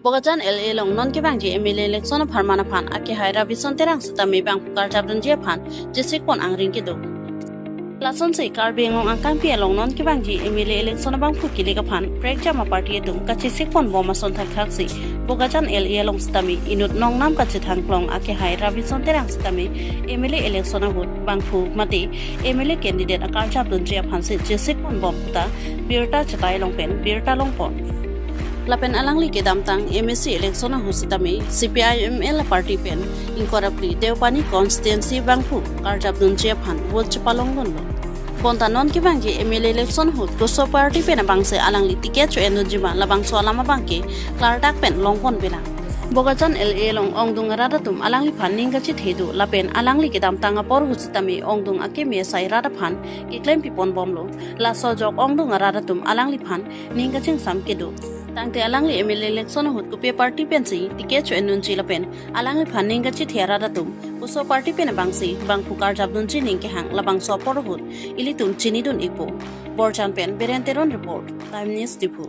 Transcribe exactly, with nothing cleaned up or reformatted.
Bokajan L A along non kevangji M L A election apharman aphan akehai Ravi Sonterang sitame bangphu karjap dunji aphan chesik pon angring kedo. Lasonsi Karbi Anglong angkangpi along non kevangji M L A election abangphu kilik aphan prekjam aparty atum kachesik pon bom ason thakthaksi Bokajan L A along sitame inut nongnam kachethang klong akehai Ravi Sonterang sitame M L A election ahut bangphu mate M L A candidate akarjap dunji aphansi chesik pon bom puta birta chetai long pen birta long pon. Lapen alangli kedamtang M A C election ahut sitame C P I M L party pen ingkoi ra phli Deopani constituency bangphu karjap dunji aphan vote chepalong dunlo. Bonta non kevangji M L A election ahut koso party pen abangsi alangli ticket cho-en dunji ma labangso alam abangke klardak pen long pon pelang. Bokajan L A along ongdung arat atum alangliphan ning kachethe do lapen alangli kedamtang apor ahut sitame ongdung akeme asai rat aphan keklem pipon bomlo. Laso ajok ongdung arat atum alangliphan ning kachingsam kedo. Tangte alangli M L A election ahut kopi party pensi ticket cho-en dunji lapen alangliphan ning kachethe arat atum koso party pen abangsi bangphu karjap dunji ning kehang labangso apor ahut ilitum chini dun ikpo. Borjan pen Biren Teron report, Time News Diphu.